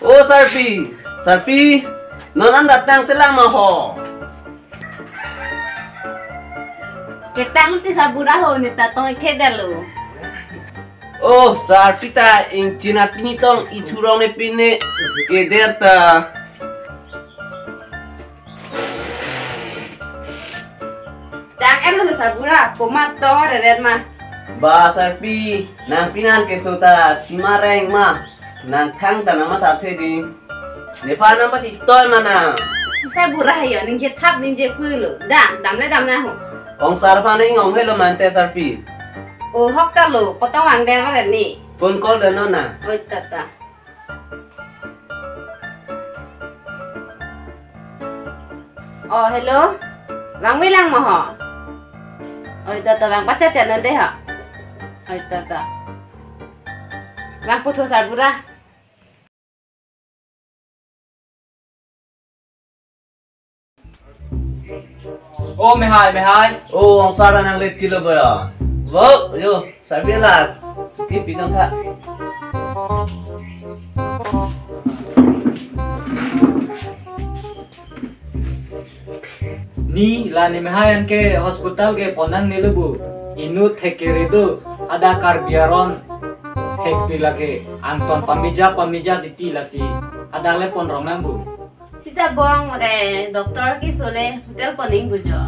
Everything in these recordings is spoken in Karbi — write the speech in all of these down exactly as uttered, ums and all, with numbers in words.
O Sarpi, Sarpi, non anda tangtelang ma ho? Ketang ti Sarbura ho, ne ta tong ikhe dalo. O Sarpi ta ingchina pini tong ithurong ne pine keder ta. Tang-etlo Sarbura, komat tong reret ma. Ba Sarpi, nang pinan keso ta thima reng ma. Nang thang ta nang matha thedi. Nephan nang pati toi mana. Sarbura hayo, ningje thap ningje pulo. Dam, damle damna ho. Ongsar phan ing ong helo mante Sarpi. O hok ta lo, potong wang der ma ni. Phone call deno na. Oi tata. Oh, hello. Vang milang mo ho? Oi, to, to, vang pacha channel de ho. Oi, to, to. Vang putho Sarbura. O mehai, mehai. O, ongsar nang let chilo boyo. Bo, yo, Sarpi la. Suki pitong tha. Ni la ne mehai anke hospital ke ponnang nelo bu. Inut thekere do, hadak Karbi aron thekpi lake, angton pamija pamija titi lasi. Hadak le pon rong nang bu. Sita bong re doctor keso le hospital ponnang bu jo.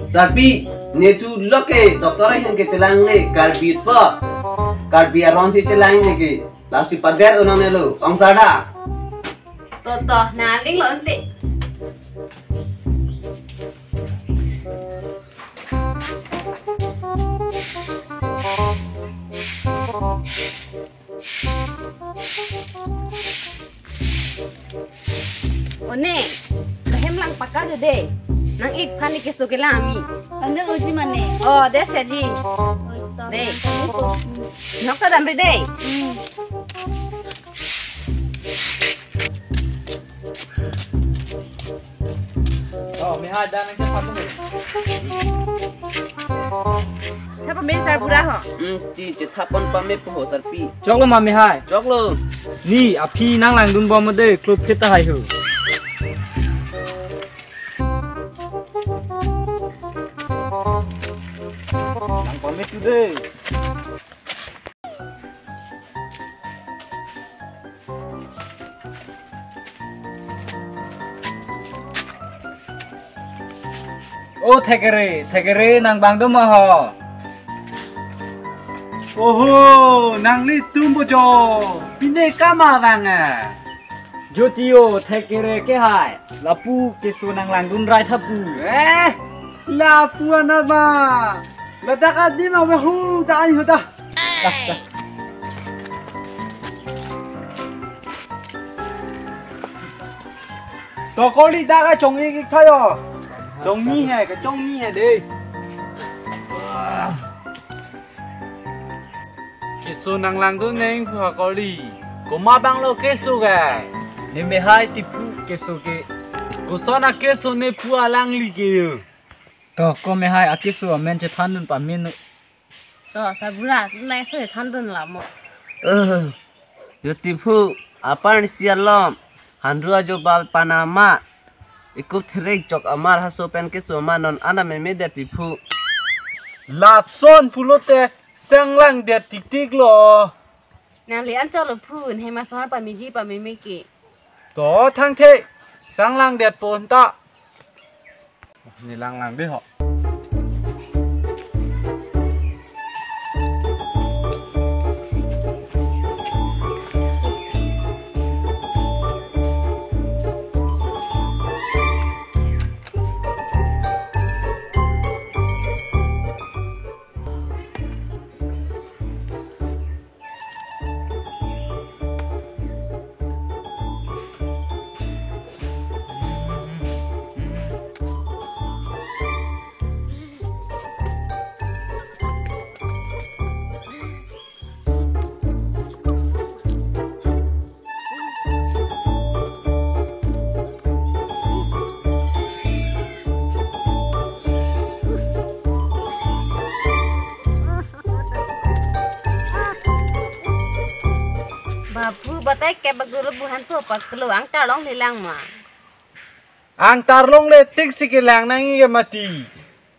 Sarpi, ne tu loke doctor ahin ke chelang le Karbi po. Karbi aron si chelang ne ke. Lasi pader unang nelo, ongsar da. To, to, naling lo ante. One, bahem lang paka de de. Nang-ik phan ne keso kelang ami. Pandang uji mane. Oh, der saji. De. Nok ta damri de. Hmm. Oh, mehai dan nang chapam mo. Chapam mo Sarbura ho. Hmm, ti chethap pon pame po ho Sarpi. Choklo ma mehai. Choklo. Ni aphi nang langdun bom de klub kita hai ho. Nang pame tu de. O thekere, thekere nang bang do ma ho. Oho, nanglitum bo jo. Pine kama bang a. Jotio thekere ke hai. Lapu keso nang langdun rai tha pu. Eh, lapu anat ba. Ladak adim awe hu ta ani hu ta. To koli dak a chong-ik-ik tha yo. Chongni he, kachongni he de. Keso nang langdun neng pu ha koli. Komat bang lo keso ke? Ne mehai ti pu keso ke. Koson akeso ne pu alangli ke yo. To ko mehai akeso amen chethandun pame no. To Sarbura, nang so thandun lamo. Eh, yo ti pu apar ni siar lom. Handru ajo bal panama. Ikup therek jok amar haso pen keso ma non ana meme de ti pu. Lason pulote sanglang det tik tik lo. Nangli anchot lo pu, ne ma son pamiji pameme ke. To thangthe, sanglang det pon ta. Ne lang lang de ho. Patai ke baguru buhan so paklo, angtar longle lang ma. Angtar longle tik si kelang nangji ke mati.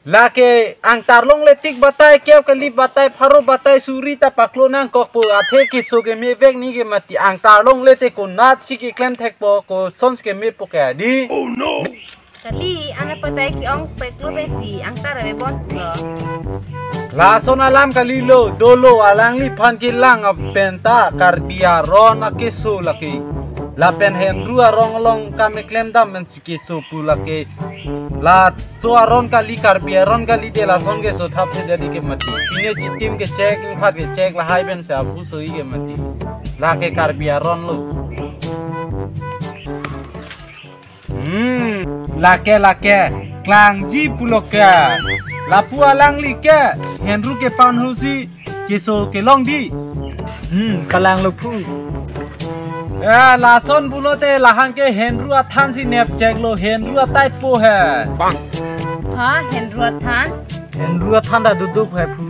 Lake angtar longle tik batai kep kali batai pharo batai suri ta paklo nangkokpo, athe keso kemevek nangji ke mati. Angtar longle te konat si keklem thekpo, kosonsi kemepo ke adi. Kali, ana patai ke-ong paklo pensi angtar ave bon lo. Lason alam kalilo, dolo alangliphan kelang pen ta Karbi aron akeso lake. Lapen Hendru arong along kam keklem dam pensi keso pu lake. Laso aron kali, Karbi aron kali te lason keso thap se jadi ke mati. Pine chitim kechek, ingphat kechek, lahai pensi aphu soi ke mati. Lake Karbi aron lo. Hmm, lake lake, klangji pulo ke. Lapu alangli ke, Hendru kepan husi keso kelong di. Hmm, kalanglo phu. Eh, lason pulote lahang ke Hendru athan si nepcheklo, Hendru ataipo he. Ha, Hendru athan? Hendru athan ta dodok he phu.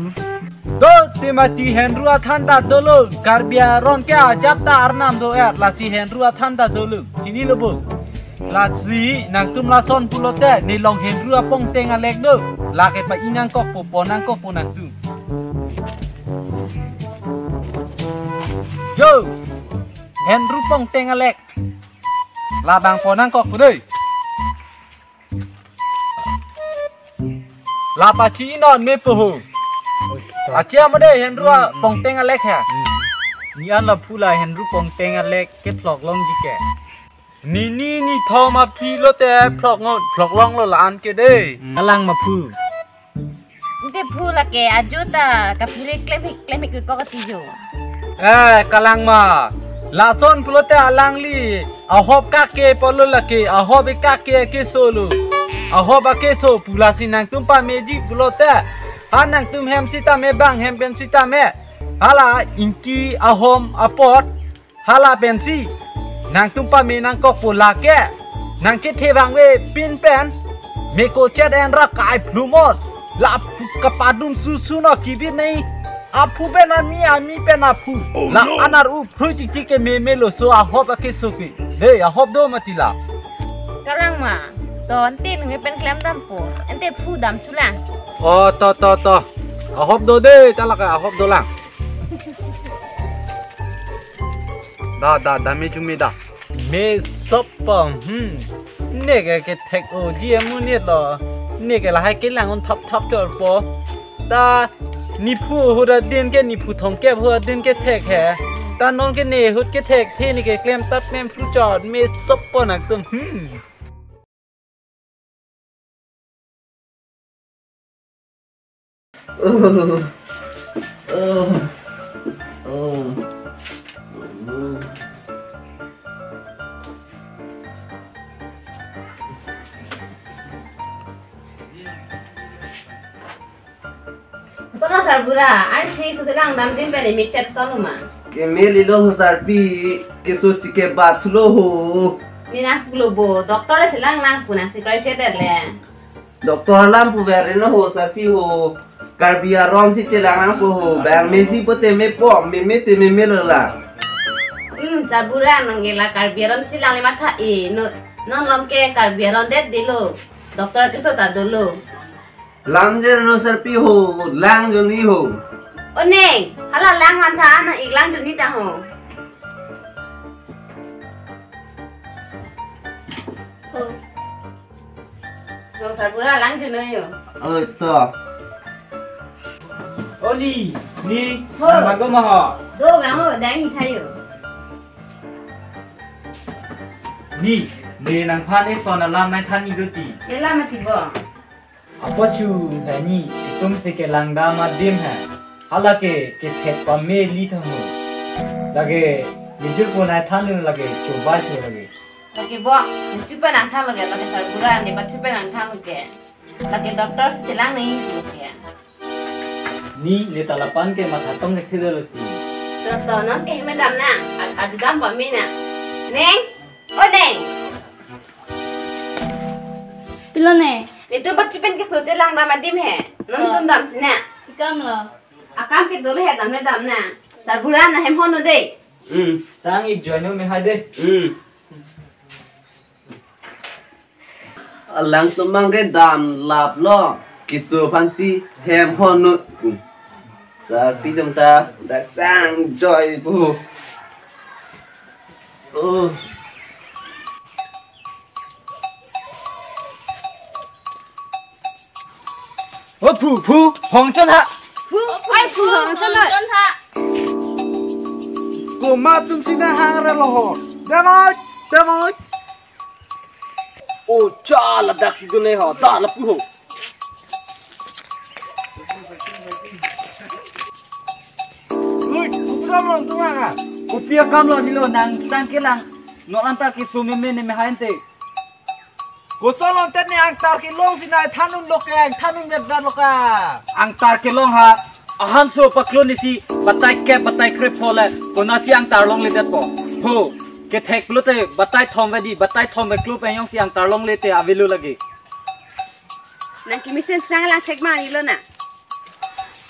Do te mati Hendru athan ta dolo, Karbi aron ke ajat ta arnam do er, lasi Hendru athan ta dolo. Chinilo bo. Lasi nangtum lason pulote, ne long Hendru apongteng alek do. Lake pa-i nangkokpo, po nangkokpo nangtum. Yo! Hendru pongteng alek. Labang po nangkokpo dei. La pachi inon mepo ho. Achi amo dei Hendru apongteng alek he. Ni an la phu la Hendru pongteng alek ke phlok longji ke. Ni ni ni thom aphi lote phlok ngo, phlok longlo la-an ke dei. Kalang ma phu. Ante phu lake ajo ta kaphere klemhik klemhik kok ati jo. Eh, kalang ma. Lason pulote alangli ahop kake pulo lake, ahop kake keso lo. Ahop akeso pu lasi nangtum pameji pulote. Ha nangtum hem sitame bang hem pen sitame. Hala ingki ahom apot. Hala pensi. Nangtum pame nangkokpo lake. Nangchethe vangve pin pen. Meko chet en ra kai phlumot. La kapadum susu no kibit nei. Aphu pen ami, ami pen aphu. La anar u phrui tik tik ke meme lo so ahop akeso ke. Dei, ahop do mati la. Kalang ma. To ante nung pen klem dampo. Ante phu dam chulang. Oh, to, to, to. Ahop do dei, ta lake ahop do lang. Da, da, da, me chumi da. Me sopom, hmm. Ne ke kethek o ji amu ne lo. Ne ke lahai kelang un thap thap chorpo. Ta niphu ahut adin ke, niphu thomkep ahut adin kethek he. Ta non ke ne ahut kethek the ne ke klem tap klem phu chot. Me sopom nangtum, hmm. Sono sarbura, arni si suselang damdim pen imi chat sono ma. Keme lilo ho sarpi, keso si ke bathulo ho. Ne nangpulo bo, doctor le selang nangpu nangsi kroikre det le. Doctor alam puver no ho sarpi ho. Karbi aron si chelang nangpo ho. Bang meji pote mepo, meme te meme lo la. Hmm, sarbura nang ke la Karbi aron si lang le matha e. No, non lom ke Karbi aron det dilo. Doctor keso ta dolo. Lang je no sarpi ho, lang joni ho. O neng, hala lang vantha na ik lang joni ta ho. Ho. Nong sarbura lang joni ho. Oh, to. O ni, ni, ho. Nang mago ma ho. Do bang ho, dai ni thayo. Ni, ni nangphan eson alam nangthan ni do ti. Elam ati bo. Apochu he ni, itum si kelang dam adim he. Hala ke, kethek pame li tha ho. Lake, nijur ko nai than lake, chobai cho lake. Lake bo, nijur pen nangthan lake, lake sarbura, ne bachu pen nangthan lake. Lake doctor si chelang nangji lake. Ni, ne ta lapan ke matha tong ke thilo lati. To, to, non ke me dam na, ad-, adu dam pame na. Neng, o neng. Pilo ne? Netum bachu pen keso chelang dam adim he. Non, ah, tum dam sina. Ikam lo. Akam ke dolo he dam le dam na. Sarbura na hem hono de. Hmm. Sang ik join me hai de. Hmm. Alangtum abang ke damlaplo. Keso aphansi hem hon non pu. Sarpi atum ta dak sang join pu. Oh. O phu, phu, hong chon ha. Phu, oi phu hong chon ha. Komat atumsi nang hang ra lo ho. Damoi, damoi. O cha, ladak si dun le ho, da lapu ho. Ui, kopi akam lo nangtum ha? Kopi akam lo nilo, nang tang kelang. Non anta keso meme ne me hai ante. Koson lo ante ne angtar kelongsi nang than unlo ke, than un bet lo ka. Angtar kelong ha, ahanso paklo nisi, batai kep, batai krep pole, konasi angtar longledetpo. Ho, kethek lote, batai thom vedi, batai thom veklo pen jongsi angtar longle te avelo lake. Nang kemesen sang lang chek ma nilo na.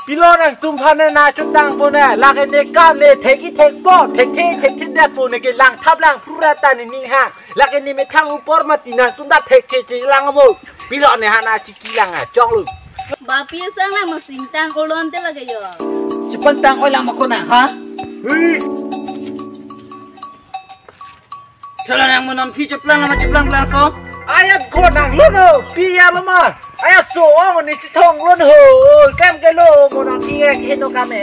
Pilo nangtum aphan ne nang chutang po na, lake ne kam ne thek-i thekpo, thekthe thekthe detpo ne ke langthap lang phura ta ne ning hang. Lake ne methang apor mati nangtum ta thekche che lang mo. Pilo ne ha nang chiki lang a, choklo. Ba pi sang lang masing tang kolon te lake yo. Chepangtang oi lang ma ko nang ha? Hui. Sala nang mo non phi cheplang lama cheplang plang so. Ayat ko nang lo no, pi ya lo ma. Ayat so ong ni chithong lo no. Kam ke lo mo non phi ek heno kame.